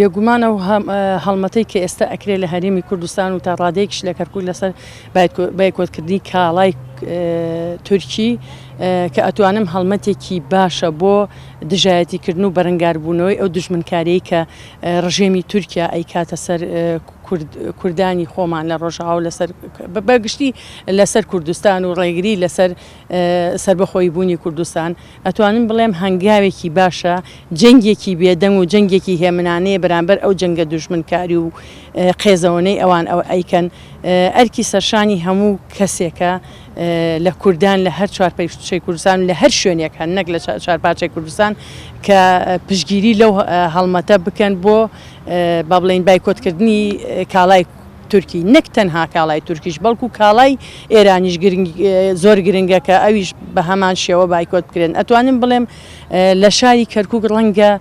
بێگومان ئەو هەڵمەتەی کە ئێستا ئەکرێ لە هەرێمی کوردستان و تا ڕادەیەکیش لە کەرکوک لەسەر بایکۆتکردنی کاڵای تورکی کە ئەتوانم هەڵمەتێکی باشە بۆ دژایەتیکردن و بەرەنگاربوونەوەی ئەو دوژمنکاریەی کە ڕژێمی تورکیا ئەیکاتە سەر کوردانی خۆمان لە ڕۆژئاوا و لەسەر بەگشتی لەسەر کوردستان و ڕێگری لەسەر سەربەخۆیی بوونی کوردستان ئەتوانم بڵێم هەنگاوێکی باشە، جەنگێکی بێدەنگ و جەنگێکی هێمنانەیە بەرامبەر ئەو جەنگە دوژمنکاری و قێزەوەنەی ئەوان ئەیکەن. ئەرکی سەرشانی هەموو کەسێکە لە کوردان لە هەر چوارپارچەی کوردستان و لە هەر شوێنێک هەن نەک لە چوارپارچەی کوردستان کە پشتگیری لەو هەڵمەتە بکەن بۆ با بڵێین بایکۆتکردنی کاڵای تورکی نەک تەنها کاڵای تورکیش بەڵکو کاڵای ئێرانیش گرنگ زۆر گرنگە کە ئەویش بە هەمان شێوە بایکۆت بکرێن ئەتوانم بڵێم لە شاری کەرکک ڕەنگە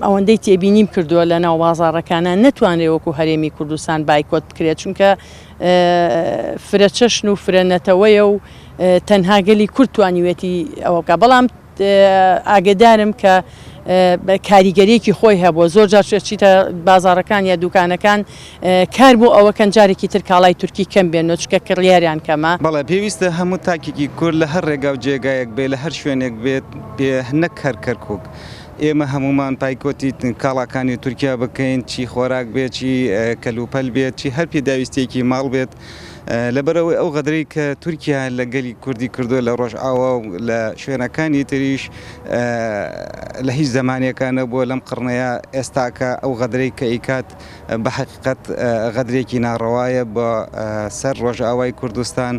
ئەوەندەی تێبینیم کردووە لە ناو بازاڕەکانە نەتوانرێ وەکو هەرێمی کوردستان بایکۆت بکرێت چونکە فرە چەشن و فرە نەتەوەیە و تەنها گەلی کورد توانیوێتی ئەوە بکە بەڵام ئاگەدارم کە کاریگەریەکی خۆی هەبووە زۆر جار چیتە بازاڕەکان یا دوکانەکان کار بۆ ئەوەکەن جارێکی تر کاڵای تورکی کەم بێنەوە چونکە کڕیاریان کەمە. بەڵێ پێویستە هەموو تاکێکی کورد لە هەر ڕێگا و جێگایەک بێت لە هەر شوێنێک بێت بێ نەک هەر کەرکوک ئێمە هەموومان بایکۆتی کاڵاکانی تورکیا بکەین چی خۆراک بێت چی کەلوپەل بێت چی هەر پێداویستیەکی ماڵ بێت لەبەرئەوەی ئەو غەدرەی کە تورکیا لە گەلی کوردی کردووە لە ڕۆژئاوا و لە شوێنەکانی تریش لە هیچ زەمانێکا نەبووە لەم قڕنەیە ئێستاکە ئەو غەدرەی کە ئەیکات بە حەقیقەت غەدرێکی ناڕەوایە بە سەر ڕۆژئاوای کوردستان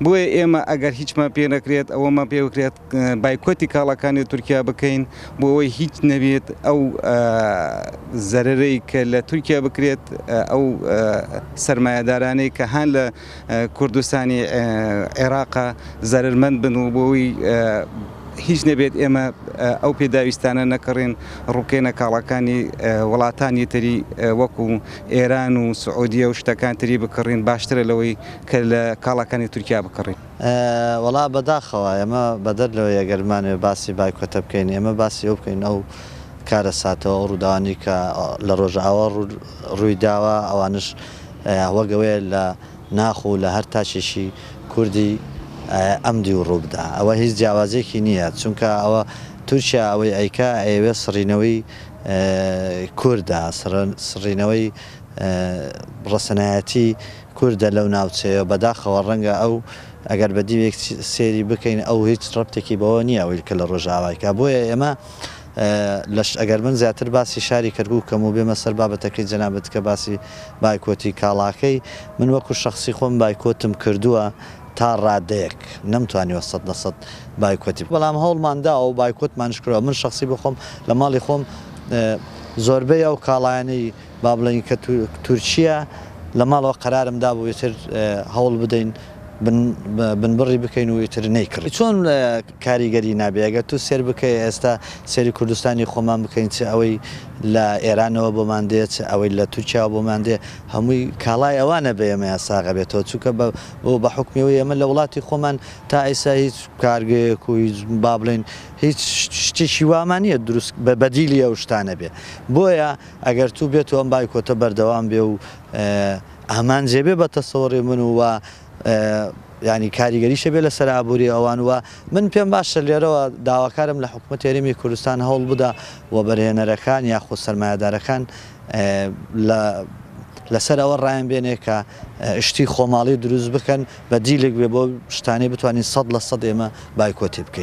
بۆیە ئێمە ئەگەر هیچمان پێ نەکرێت ئەوەمان پێ بکرێت بایکۆتی کاڵاکانی تورکیا بکەین بۆ ئەوەی هیچ نەبێت ئەو زەرەرەی کە لە تورکیا بکرێت ئەو سەرمایەدارانەی کە هەن لە کوردستانی عێراقە زەرەرمەند بن و بۆ ئەوەی هیچ نەبێت ئێمە ئەو پێداویستانە نەکڕین ڕووکەینە کاڵاکانی وڵاتانی تری وەکو ئێران و سعودیە و شتەکان تری بکڕین باشترە لەوەی کە لە کاڵاکانی تورکیا بکڕین. وەڵا بەداخەوە ئێمە بەدەر لەوەی ئەگەر بمانەوێ باسی بایکۆتە بکەین ئێمە باسی ئەو بکەین ئەو کارەساتەوە ئەو ڕووداوانەی کە لە ڕۆژئاوا ڕووی داوە ئەوانش وەک ئەوەیە لە ناخ و لە هەر تاکێکی کوردی ئەم دیو ڕوو بدا ئەوە هیچ جیاوازیەکی نییە چونکە ئەوە تورکیا ئەوەی ئەیکا ئەیەوێ سڕینەوەی کوردە سڕینەوەی ڕەسەنایەتی کوردە لەو ناوچەیە بەداخەوە ڕەنگە ئەو ئەگەر بە دیوێک سێری بکەین ئەو هیچ ڕەبتێکی بەوە نییە ئەوەی کە لە ڕۆژئاوای کا بۆیە ئێمە لەش ئەگەر من زیاتر باسی شاری کەرکوک کەم و بێمە سەر بابەتەکەی جەنابت کە باسی بایکۆتی کاڵاکەی من وەکو شەخسی خۆم بایکۆتم کردووە تا ڕادەیەک نەمتوانیوە 100% بایکۆتی بەڵام هەوڵمان داوە و بایکۆتمانش کردوە من شەخسی بۆ خۆم لە ماڵی خۆم زۆربەی ئەو کاڵایانەی با بڵێین کە تورکیە لە ماڵەوە قەرارم دابوو ئیتر هەوڵ بدەین بنبڕی بکەین و ئیتر نەیکڕین. چۆن کاریگەری نابێ ئەگەر تو سێر بکەی ئێستا سێری کوردستانی خۆمان بکەین چ ئەوەی لە ئێرانەوە بۆمان دێ چ ئەوەی لە تورکیاوە بۆمان دێ هەمووی کاڵای ئەوانە بە ئێمەیا ساغ ئەبێتەوە چونکە بە بە حوکمی ئەوەی ئێمە لە وڵاتی خۆمان تا ئیستا هیچ کارگەیەک و هیچ با بڵێین هیچ شتێکی وامان نییە دروست بە بەدیلی ئەو شتانە بێ بۆیە ئەگەر تو بێتو ئەم بایکۆتە بەردەوام بێ و ئامانجێ بێ بە تەسەوڕی من و یانی کاریگەریشە بێ لەسەر ئابووری ئەوان و من پێم باشە لێرەوە داواکارم لە حکوومەتی هەرێمی کوردستان هەوڵ بدا وەبەرهێنەرەکان یاخود سەرمایەدارەکان لە لەسەر ئەوە ڕایان بێنێ کە شتی خۆماڵی دروست بکەن بەدیلێک بێ بۆ شتانەی بتوانین 100% ئێمە بایکۆتی بکەین.